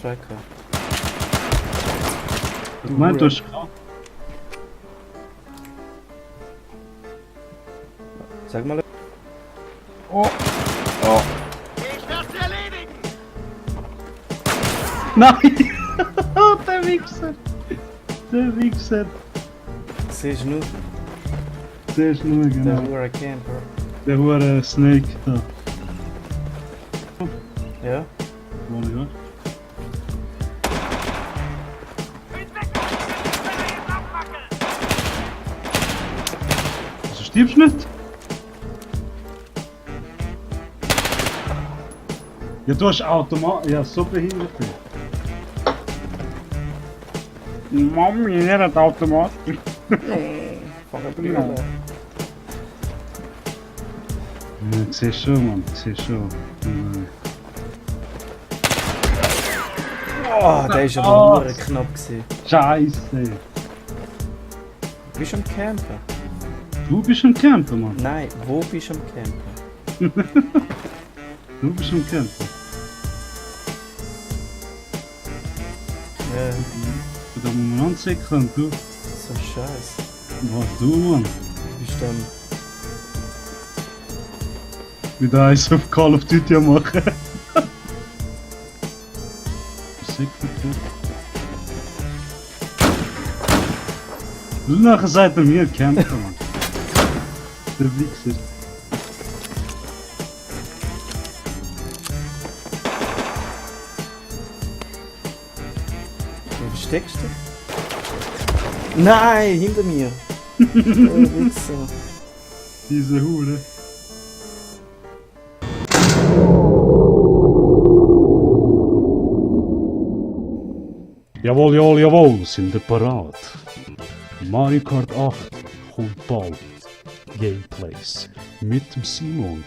2 gehabt. Ich meine, du hast... Sag mal. Oh! Oh! Ich werde sie erledigen! Nein! Der Wichser! Der Wichser! Siehst du nur? Siehst du nur, genau. Der Hure Camper. Der hure Snake da. Ja? Warte, ja. Also stirbst du nicht? Ja, du hast Automat... Ja, so behindert. Mami, er hat Automat. Fang ein Brille. Ja, ich sehe schon, Mann. Ich sehe schon. Oh, der ist aber nur knapp gewesen. Scheiße. Bist du am Campen? Du bist am Campen, Mann. Nein, wo bist du am Campen? Du bist am Campen. Ja, Da muss man anzeigen, du. so scheiße. Was du, Mann? Du bist dann... Wieder eins auf Call of Duty machen. Und nachher sagt er mir Camper, Mann. Der Wichser. Wo versteckst du? Nein, hinter mir! Wichser. Diese Hure. Jawohl, jawohl, jawohl, sind wir parat. Mario Kart 8 kommt bald. Gameplays. Mit dem Simon,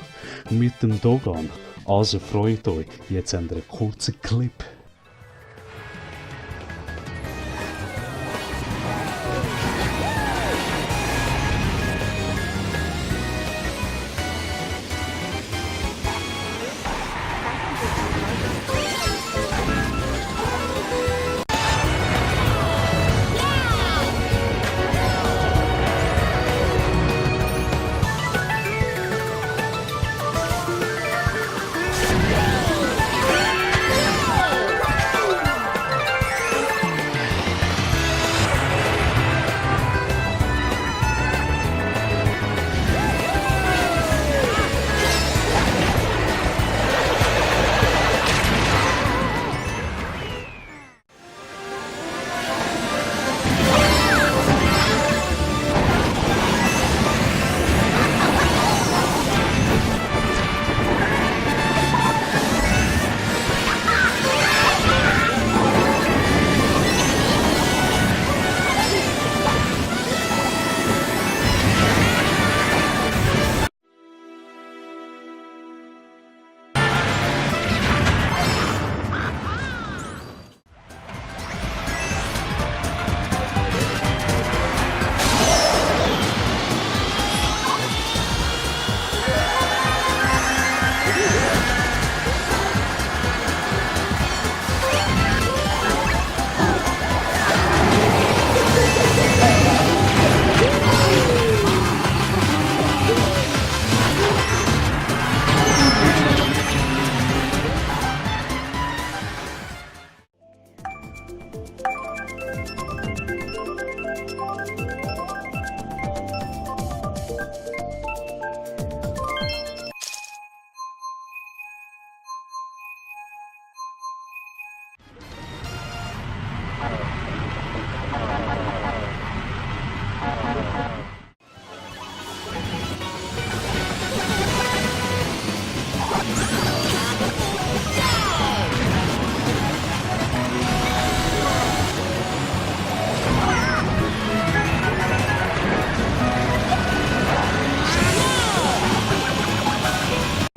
mit dem Dogan. Also freut euch, jetzt haben wir einen kurzen Clip.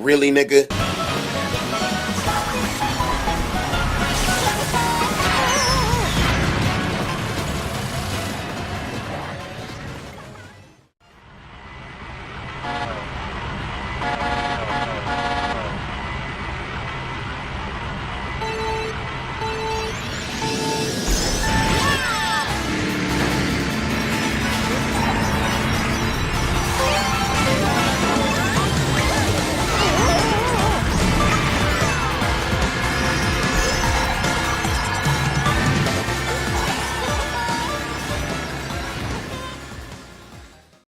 Really, nigga?